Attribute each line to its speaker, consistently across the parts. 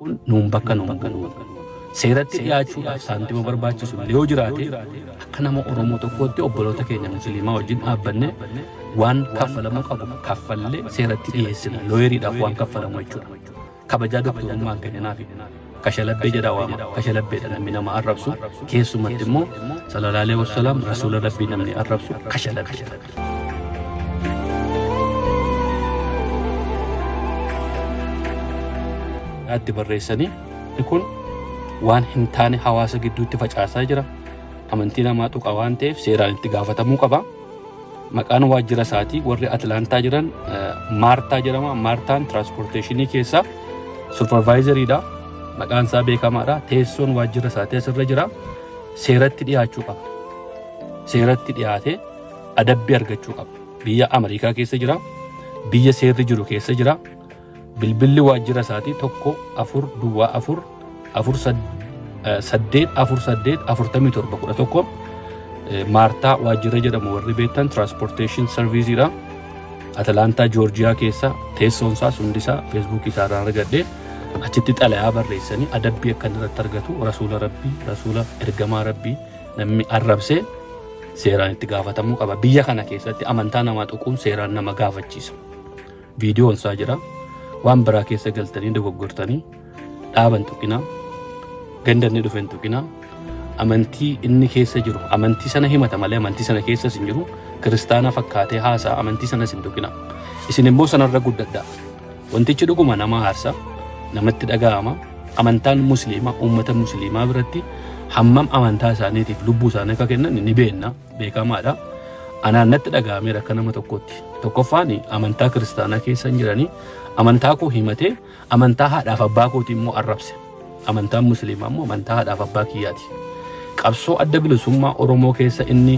Speaker 1: Nuun bakka nuun bu'u. Seeratti dhiyaachuudhaaf saantima barbaachisu illee yoo jiraate akka nama Oromoo tokkootti obboloota keenya musliimaa wajjin dhaabbanne waan kaffalamuu qabu kaffallee seeratti dhiyeessina. Looyeriidhaaf waan kaffalamu jechuudha. Kabajaa doktorummaan kenninaafi. Kashalabbee jedha waama. Kashalabbeedha namni nama arrabsu. Keessumatti immoo sallallahu alaihi wasallam rasuula rabbii namni arrabsu kashalabbeedha. Itti barreessanii kun waan hin taane hawaasa gidduutti facaasaa jira. Amantii namaa tuqa waan ta'eef seeraan itti gaafatamuu qaba. Maqaan waajjira isaatii warri Atlaantaa jiran Maartaa jedhama. Maartaan tiraanspoorteeshinii keessaa supervaayizariidha. Maqaan isaa beekamaadha. Teessoon waajjira isaatii asirra jira. Seeratti dhiyaachuu qaba. Seeratti dhiyaatee adabbii argachuu qaba. Biyya Ameerikaa keessa jira. Biyya seerri jiru keessa jira. Bilbilli waajjira isaatii 1 4 0 4 4 8 4 8 47 11 Maartaa waajjira jedhamu warri beektan tiraanspoorteeshin sarviisiidha. Atlaantaa Joorjiyaa keessa teessoon isaa hundisaa feesbuukii isaarraa argadhee achitti xalayaa barreessanii adabbii akka inni irratti argatu rasuula rabbii rasuula ergamaa rabbii namni arrabsee seeraan itti gaafatamuu qaba. Biyya kana keessatti amantaa namaa tuquun seeraan nama gaafachiisa. Viidiyoon isaa jira. Waan biraa keessa galtanii dogoggortanii dhaaban tuqinaa, ganda inni dhufe hin tuqinaa, amantii inni keessa jiru amantii sana himata malee amantii sana keessas hin jiru, kiristaana fakkaatee haasa'a amantii sanas hin tuqinaa. Isin immoo sanarra guddadhaa. Wantichi dhuguma nama aarsa, namatti dhaga'ama. Amantaan musliimaa uummata musliimaa biratti hammam amantaa isaaniitiif lubbuu isaanii akka kennan ni beekna, beekamaadha. Anaan natti dhaga'ameera akka nama tokkootti. Tokkoffaan amantaa kiristaanaa keessa hin jiranii amantaa koo himatee amantaa haadhaaf abbaa kootii immoo arrabse. Amantaan musliimaa immoo amantaa haadhaaf abbaa kiyyaati. Qabsoo adda bilisummaa Oromoo keessa inni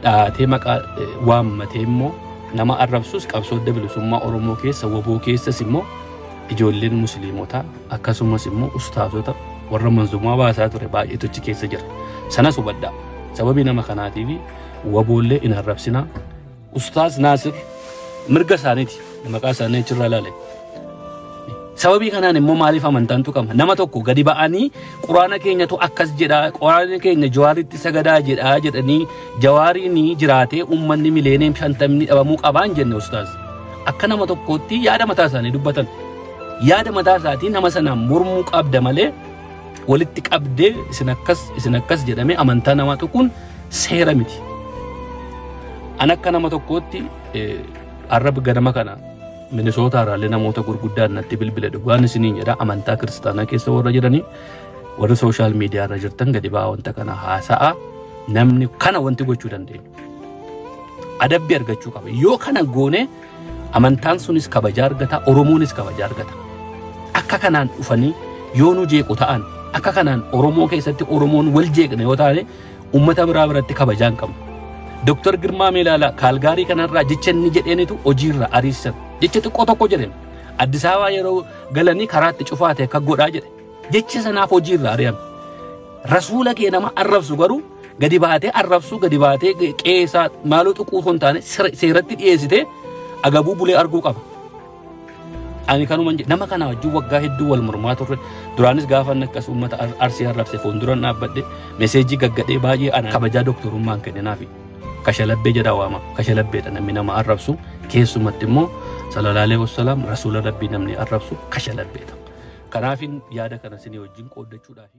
Speaker 1: dhahatee maqaa waammatee immoo nama arrabsus qabsoo adda bilisummaa Oromoo keessa waboo keessas immoo ijoolleen musliimotaa akkasumas immoo ustaazota warra manzumaa baasaa ture baay'eetu achi keessa jira. Sanas hubadhaa. Sababii nama kanaatiif waboollee hin arrabsinaa. Ustaaz Naasir mirga isaaniiti. Maqaa isaanii achirraa ilaale. Sababii kanaan immoo maaliif amantaan tuqama? Nama tokko gadi ba'anii quraana keenyatu akkas jedha, quraana keenya jawaaritti sagadaa jedha jedhanii jawaariin jiraatee uummanni miliyeenii 50 dhabamuu qabaa hin jenne ustaaz. Akka nama tokkootti yaada mataa isaanii dubbatan. Yaada mataa isaatii nama sanaan mormuu qabda malee walitti qabdee isin akkas isin akkas jedhamee amantaa namaa tuquun seera miti. An akka nama tokkootti arraba ganama kana Minisootaa irraallee namoota gurguddaan natti bilbile dhugaan isiniin jedha amantaa kiristaanaa keessa warra jiranii warri sooshaal miidiyaa irra jirtan gadi ba'aa wanta kana haasa'a namni kana wanti gochuu dandeenyu. Adabbii argachuu qaba. Yoo kana goone amantaan sunis kabajaa argata, Oromoonis kabajaa argata. Akka kanaan dhufanii yoo nu jeequ ta'an akka kanaan Oromoo keessatti Oromoon wal jeeqne yoo taane uummata biraa biratti kabajaa hin qabnu. Dooktar Girmaa Meelaalaa Kaalgaarii kanarraa jecha inni jedheenitu hojiirra ariisan. Jecha xiqqoo tokko jedheen. Addis Ababaa yeroo galanii karaatti cufaa ta'e akka godhaa jedhe. Jecha sanaaf hojiirra ari'ame. Rasuula kee nama arrabsu garuu gadi baatee arrabsu gadi baatee qe'ee isaa maaloo tuquu osoo hin taane seeratti dhiyeessitee agabuu bulee arguu qaba. Ani kanuma nama kana wajjin waggaa hedduu wal mormaa turre. Duraanis gaafa inni akkas uummata Arsii arrabse fuulduran dhaabbadhe meseejii gaggadhee baay'ee ana kabajaa doktorummaan kenninaafi. Kashalabbee jedha waama. Kashalabbeedha namni nama arrabsu. Keessumatti immoo sallallahu alaihi wasallam rasuula rabbii namni arrabsu kashalabbeedha. Kanaafin yaada kana isinii wajjin qooddachuudhaaf.